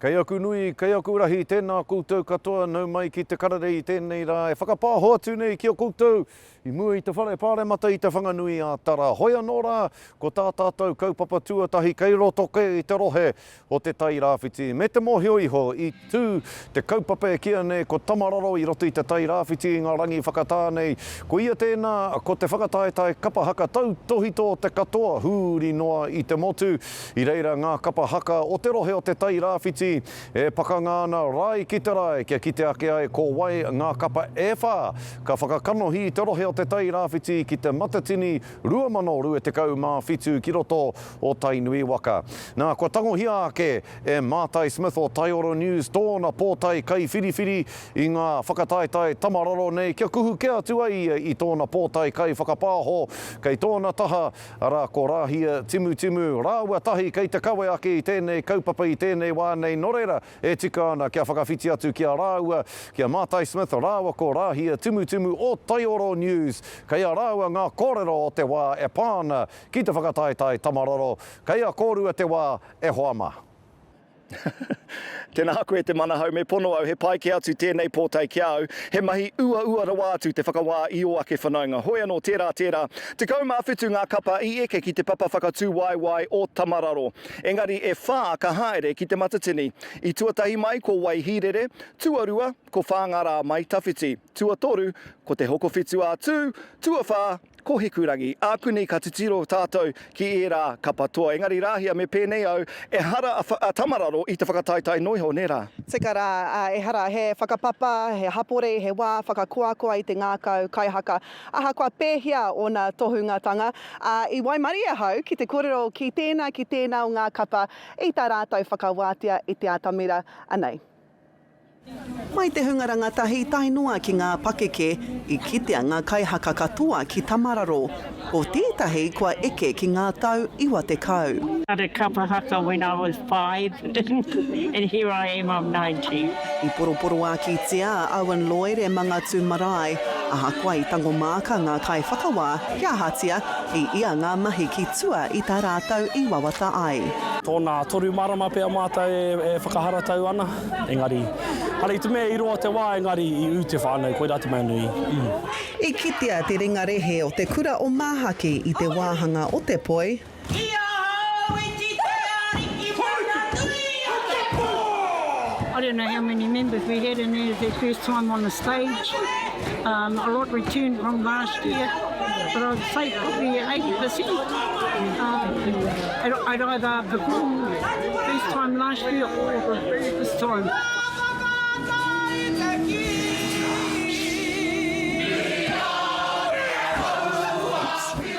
Kei aku nui, kei aku rahi, tēnā koutou katoa, nau mai ki te karere i tēnei rā e whakapāho atu nei ki a koutou i mua i te Whare Pāremata i Te Whanganui a Tara. Hoi anō rā, ko tā tātou kaupapa tuatahi kei roto kē i te rohe o Te Tai Rāwhiti. Me te mōhio iho, i tū te kaupapa e kīa nei ko Tamararo i roto i Te Tai Rāwhiti i ngā rangi whakatā nei. Ko ia tēnā, ko te whakataetae kapa haka tautōhito o te katoa hūri noa i te motu. I reira ngā kapa haka o te rohe o Te Tai Rāwhiti e pakanga ana rae ki te rae kia kite ake ai ko wai ngā kapa e whā ka whakakanohi i te rohe o Te Tai Rāwhiti ki te Matatini 2027 ki roto o Tainui waka. Nā, kua tangohia ake e Mātai Smith o Taioro News tōna pōtae kaiwhiriwhiri i ngā whakataetae tamararo nei kia kuhu kē atu ai ia i tōna pōtae kaiwhakapāho kei tōna taha Arā, ko Rāhia Timutimu rāua tahi kei te kawe ake i tēnei kaupapa i tēnei wā nei, nō reira, e tika ana kia whakawhiti atu ki a rāua, ki a Mātai Smith rāua ko Rāhia Timutimu o Taioro News. Kei a rāua ngā kōrero o te wā e pā ana ki te whakataetae Tamaroro. Kei a kōrua te wā, e hoa mā. Tēnā koe te manahau, me pono au, he pai kē atu tēnei pōtae ki a au, he mahi uaua rawa atu te whakawā i ō ake whanaunga. Hoi anō, tērā, tērā. 17 ngā kapa i eke ki te papa whakatū waewae o Tamararo. Engari e whā ka haere ki Te Matatini. I tuatahi mai ko Waihīrere, tuarua ko Whāngārā Mai Tawhiti, tuatoru ko Te Hokowhitu a Tū, tuawhā Ko Hikurangi, ākuni ka titiro tātou ki ērā kapa toa. Engari Rāhia, me pēnei au, ehara a Tamararo i te whakataetae noiho, nē rā? Tika rā, ā, ehara, he whakapapa, he hapori, he wā whakakoakoa i te ngākau kaihaka. Ahakoa pēhea ōna tohungatanga, ā, i waimarie ahau ki te kōrero ki tēnā, ki tēnā o ngā kapa i tā rātou whakawātea i te atamira. Anei. Mai te hunga rangatahi tae noa ki ngā pakeke, i kitea ngā kaihaka katoa ki Tamararo. Ko tētahi kua eke ki ngā tau 90. Started kapa haka when I was five and here I am I'm 90. I poroporoākitia a Owen Lloyd e Mangatū Marae, ahakoa i tango māka ngā kaiwhakawā, kia ahatia, i ia ngā mahi ki tua i tā rātou i wawata ai. Tōna toru marama pea mātou e whakaharatau ana. Engari, hara i te mea i roa te wā, engari i ū te whānau, koirā te mea nui. I kitea te ringa rehe o te kura o Māhaki i te wāhanga o te poi. Ki ahau i te Ariki mana nui o te po. I don't know how many members we had and it was their first time on the stage. Um, a lot returned from last year, but I'd say probably 80%. Um, I'd, I'd either perform first time last year or this time.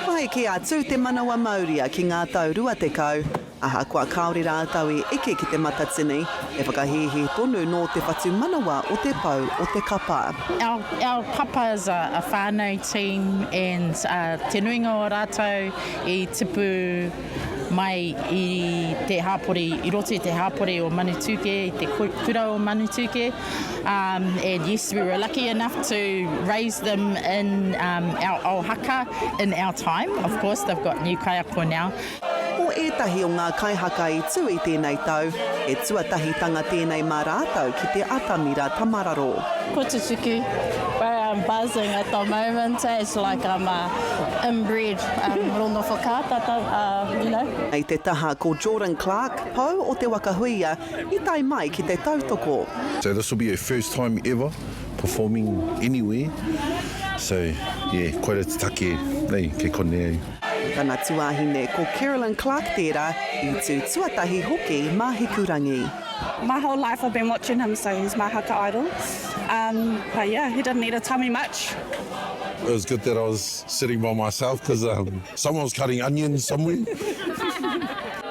Kua eke atu te manawa mauria ki ngā tau 20, ahakoa kāore rātou i eke ki te Matatini, he whakahīhī tonu nō te whatumanawa o te pou o te kapa. Our, our kapa is a, a whānau team and uh, te nuinga o rātou i tipu mai i te hāpori, i roto i te hāpori o Manutūkē, i te kura o Manutūkē. Um, and yes, we were lucky enough to raise them in um, our ao haka in our time. Of course, they've got new kaiako now. Ko ētahi o ngā kaihaka i tū i tēnei tau, he tuatahitanga tēnei mā rātou ki te atamira tamararo. Ko tutuki, bro, I'm buzzing at the moment, it's like I'm inbred rongo whakaata, you know. I te taha ko Jordan Clark, pou o Te Waka Huia, i tae mai ki te tautoko. So this will be her first time ever performing anywhere, so yeah, koira te take nei kei konei au. Ko tana tuahine, ko Carolyn Clark tērā, i tū tuatahi hoki mā Hikurangi. My whole life I've been watching him so he's my haka idol um but yeah he didn't need to tell me much. It was good that I was sitting by myself cause um someone was cutting onions somewhere.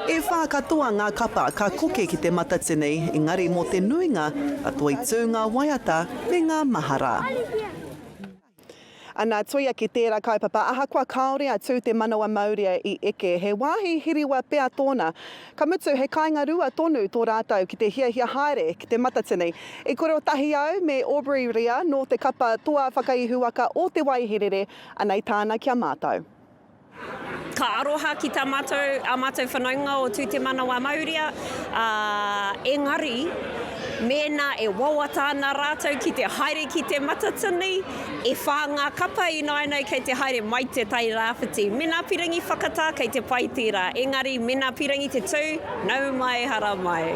E whā katoa ngā kapa ka koke ki te Matatini, engari mō te nuinga, ka toitū ngā waiata me ngā mahara. Ana, tuia ki tērā kaupapa, ahakoa kāore a Tū Te Manawa Maurea i eke, he wāhi hiriwa pea tōna. Ka mutu, he kāinga rua tonu tō rātou ki te hiahia haere ki Te Matatini. I kōrero tahi au me Aubrey Ria nō te kapa Toa Whakaihuwaka o Te Waihirere, anei tāna ki a mātou. Ka aroha ki tā mātou, ā mātou whanaunga o Tū Te Manawa Mauria, ā, engari, mēnā e wawata ana rātou ki te haere ki Te Matatini, e whā ngā kapa ināianei kei te haere mai te Tai Rāwhiti. Mēnā pirangi whakatā, kei te pai tērā, engari mēnā pirangi te tū, nau mai, hara mai.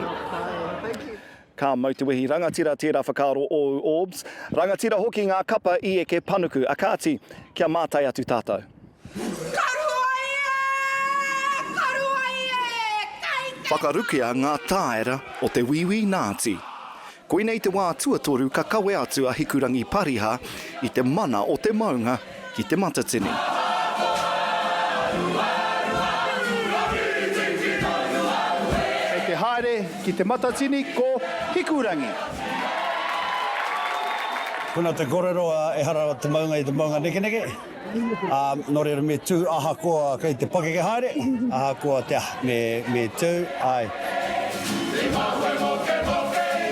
Ka mau te wehi rangatira tērā whakaaro ōu Orbs. Rangatira hoki ngā kapa i eke panuku. A kāti, kia mātai atu tātou. Ka rua e! Ka rua e! Kai te. Whakarukea ngā tāera o te Wīwī Nāti. Koinei te wā tuatoru ka kawe atu a Hikurangi Pariha i te mana o te maunga ki Te Matatini. Kei te haere ki Te Matatini ko Hikurangi. Kona te korero, ehara te maunga i te maunga nekeneke, ā, nō reira me tū ahakoa kei te pakeke haere, ahakoa te aha, me, me tū, āe.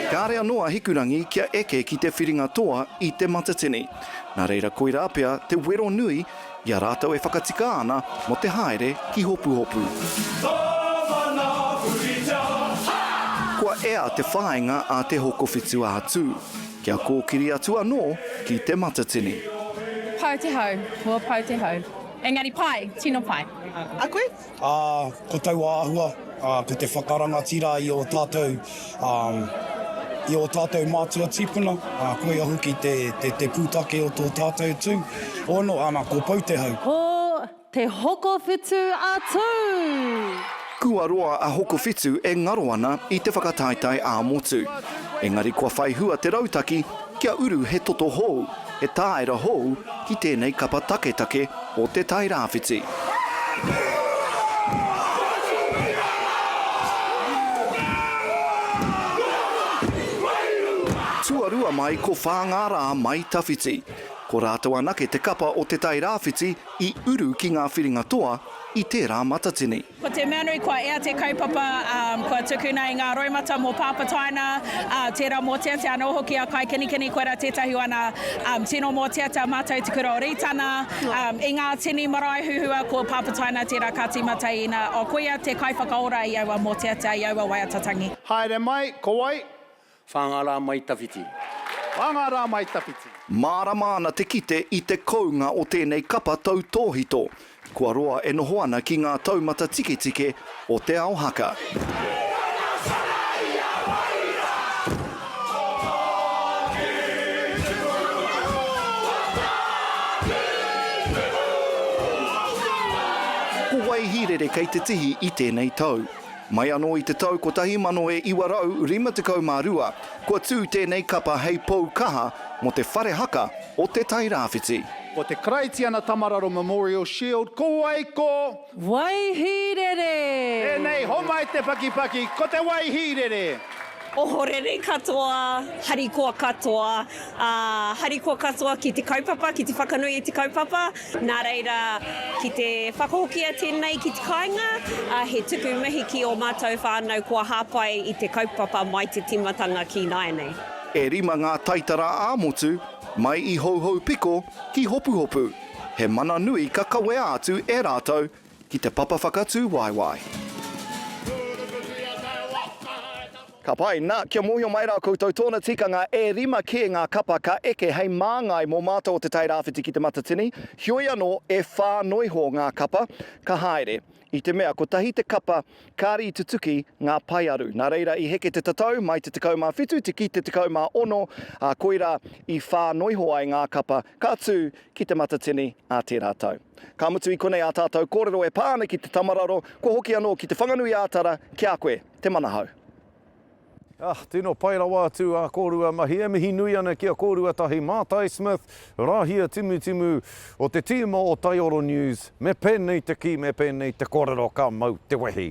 Kāre anō a Hikurangi kia eke ki te whiringa toa i Te Matatini. Nā reira koirā pea te wero nui i a rātou e whakatika ana mō te haere ki Hopuhopu. Kua ea te whāinga a Te Hokowhitu a Tū, kia kōkiri atu anō ki Te Matatini. Pau te hau, kua pau te hau. Engari pai, tino pai. A koe? Ā, ko taua āhua, ā, ko te whakarangatira i ō tātou, ā, i ō tātou mātua tīpuna, ā, koia hoki te, te, te pūtake o tō tātou tū. Ono, ana, ko Pou te hau. Ko Te Hokowhitu a Tū! Kua roa a Hokowhitu e ngaro ana i te whakataetae ā-motu. Engari kua whai hua te rautaki kia uru he toto hou, he tāera hou ki tēnei kapa taketake o Te Tai Rāwhiti. Tuarua mai ko Whāngārā mai Tawhiti. Ko rātou anake te kapa o Te Tai Rāwhiti i uru ki ngā whiringa toa i tērā matatini. Ko te mea nui kua ea te kaupapa, kua tukuna i ngā roimata mō Pāpataina, tērā mōteatea anō hoki a Kaikenikeni, koirā tētahi o ana tino mōteatea mātou i te kura o Rītana, i ngā tini marae huhua ko Pāpataina tērā ka tīmata ina, koia te kaiwhakaora i aua mōteatea, i aua waiata tangi. Haere mai, ko wai? Whāngārā mai tawhiti. Whāngārā mai tawhiti. Mārama ana te kite i te kounga o tēnei kapa tautōhito, kua roa e noho ana ki ngā taumata tiketike o te ao haka. Ko Waihīrere kei te tihi i tēnei tau. Mai anō i te tau 1952, kua tū tēnei kapa hei pou kaha mō te whare haka o Te Tai Rāwhiti. Ko te Karaitiana Tamararo Memorial Shield, ko wai ko? Waihīrere! Tēnei, homai te pakipaki, ko te Waihīrere! Ohorere katoa, harikoa katoa, ā, harikoa katoa ki te kaupapa, ki te whakanui i te kaupapa. Nā reira, ki te whakahokia tēnei ki te kāinga, ā, he tuku mihi ki ō mātou whānau kua hāpai i te kaupapa mai te tīmatanga ki nāianei. E rima ngā taitara ā-motu, mai i Houhoupiko ki Hopuhopu. He mana nui ka kawea atu e rātou ki te papa whakatū waewae. Ka pai, na, kia mōhio mai rā koutou tōna tikanga e rima kē ngā kapa ka eke hei māngai mō mātou o Te Tai Rāwhiti ki Te Matatini, heoi anō e whā noiho ngā kapa ka haere, i te mea kotahi te kapa kāre i tutuki ngā paearu. Nā reira i heke te tatau mai te 17 te ki te 16, ā, koirā i whā noiho ai ngā kapa ka tū ki Te Matatini ā tērā tau. Ka mutu i konei ā tātou kōrero e pā ana ki te Tamararo, kua hoki anō ki Te Whanganui-ā-Tara ki a koe. Te Manahau. Ah, tino pai rawa atu ā kōrua mahi. E mihi nui ana ki a kōrua tahi Mātai Smith, Rāhia Timutimu o te tīma o Taioro News, me pēnei te kī, me pēnei te kōrero ka mau te wehi.